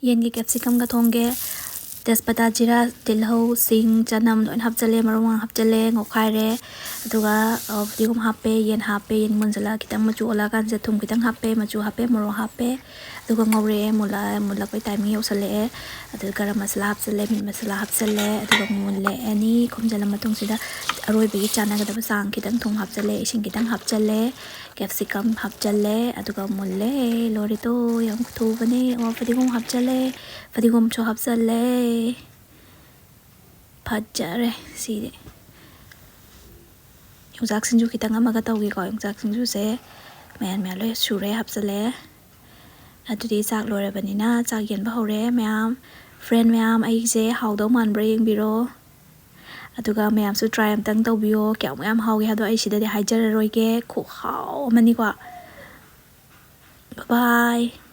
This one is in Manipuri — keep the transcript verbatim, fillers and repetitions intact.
ꯌꯦꯟꯒꯤ ꯀꯦꯞꯁꯤꯀꯝꯒ ꯊꯣꯡꯒꯦ꯫ ꯇꯦꯖꯄꯇꯥ, ꯖꯤꯔꯥ, ꯇꯤꯜꯍꯧ, ꯁꯤꯡ, ꯆꯅꯝ ꯂꯣꯏꯅ ꯍꯥꯞꯆꯜꯂꯦ, ꯃꯔꯨ ꯃꯔꯥꯡ ꯍꯥꯞꯆꯜꯂꯦ, ꯉꯧꯈꯥꯏꯔꯦ꯫ ꯑꯗꯨꯒ, ꯑ, ꯐꯗꯤꯒꯣꯝ ꯍꯥꯞꯄꯦ, ꯌꯦꯟ ꯍꯥꯞꯄꯦ, ꯌꯦꯟ ꯃꯨꯟꯖꯜꯂꯛꯑ ꯈꯤꯇꯪ ꯃꯆꯨ ꯑꯣꯜꯂꯛꯑꯀꯥꯟꯁꯤꯗ ꯊꯨꯝ ꯈꯤꯇꯪ ꯍꯥꯞꯄꯦ, ꯃꯆꯨ ꯍꯥꯞꯄꯦ, ꯃꯣꯔꯣꯛ ꯍꯥꯞꯄꯦ꯫ ꯑꯗꯨꯒ ꯉꯧꯔꯛꯑꯦ, ꯃꯨꯜꯂꯛꯑꯦ, ꯃꯨꯜꯂꯛꯄꯩ timing ꯌꯧꯁꯜꯂꯛꯑꯦ꯫ ꯑꯗꯨꯒ ꯒꯔꯝ ꯃꯁꯥꯂꯥ ꯍꯥꯞꯆꯜꯂꯦ, ꯃꯤꯠ ꯃꯁꯥꯂꯥ ꯍꯥꯞꯆꯜꯂꯦ꯫ ꯑꯗꯨꯒ ꯃꯨꯜꯂꯛꯑꯅꯤ꯫ ꯈꯨꯝꯖꯤꯜꯂ ꯃꯇꯨꯡꯁꯤꯗ ꯑꯔꯣꯏꯕꯒꯤ ꯆꯥꯟꯅꯒꯗꯕ ꯆꯥꯡ ꯈꯤꯇꯪ ꯊꯨꯝ ꯍꯥꯞꯆꯜꯂꯦ, ꯏꯁꯤꯡ ꯈꯤꯇꯪ ꯍꯥꯞꯆꯜꯂꯦ, ꯀꯦꯞꯁꯤꯀꯝ ꯍꯥꯞꯆꯜꯂꯦ꯫ ꯑꯗꯨꯒ ꯃꯨꯜꯂꯦ, ꯂꯣꯏꯔꯦꯗꯣ, ꯌꯥꯝ ꯊꯨꯕꯅꯦ꯫ ꯑꯣ, ꯐꯗꯤꯒꯣꯝ ꯍꯥꯞꯆꯜꯂꯦ, ꯐꯗꯤꯒꯣꯝꯁꯨ ꯍꯥꯞꯆꯜꯂꯦ꯫ ꯐꯖꯔꯦ ꯁꯤꯗꯤ꯫ ꯌꯣꯡꯆꯥꯛ ꯁꯤꯡꯖꯨ ꯈꯤꯇꯪ ꯑꯃꯒ ꯇꯧꯒꯦꯀꯣ꯫ ꯌꯣꯡꯆꯥꯛ ꯁꯤꯡꯖꯨꯁꯦ ꯃꯌꯥꯟ ꯃꯌꯥꯟ ꯂꯣꯏ ꯁꯨꯔꯦ, ꯍꯥꯞꯆꯜꯂꯦ꯫ ꯑꯗꯨꯗꯤ ꯆꯥꯛ ꯂꯣꯏꯔꯕꯅꯤꯅ ꯆꯥꯛ ꯌꯦꯟꯕ ꯍꯧꯔꯦ ꯃꯌꯥꯝ꯫ Friend ꯃꯌꯥꯝ, ꯑꯩꯁꯦ ꯍꯥꯎꯗꯧ ꯃꯥꯟꯕ꯭ꯔꯥ ꯌꯦꯡꯕꯤꯔꯣ꯫ ꯑꯗꯨꯒ ꯃꯌꯥꯝꯁꯨ try ꯑꯝꯇꯪ ꯇꯧꯕꯤꯌꯣ꯫ ꯀꯌꯥꯃꯨꯛ ꯌꯥꯝ ꯍꯥꯎꯒꯦ ꯍꯥꯏꯕꯗꯣ ꯑꯩ ꯁꯤꯗꯗꯤ ꯍꯥꯏꯖꯔꯔꯣꯏꯒꯦ꯫ ꯈꯨꯍꯥꯎ ꯑꯃꯅꯤꯀꯣ꯫ Bye bye꯫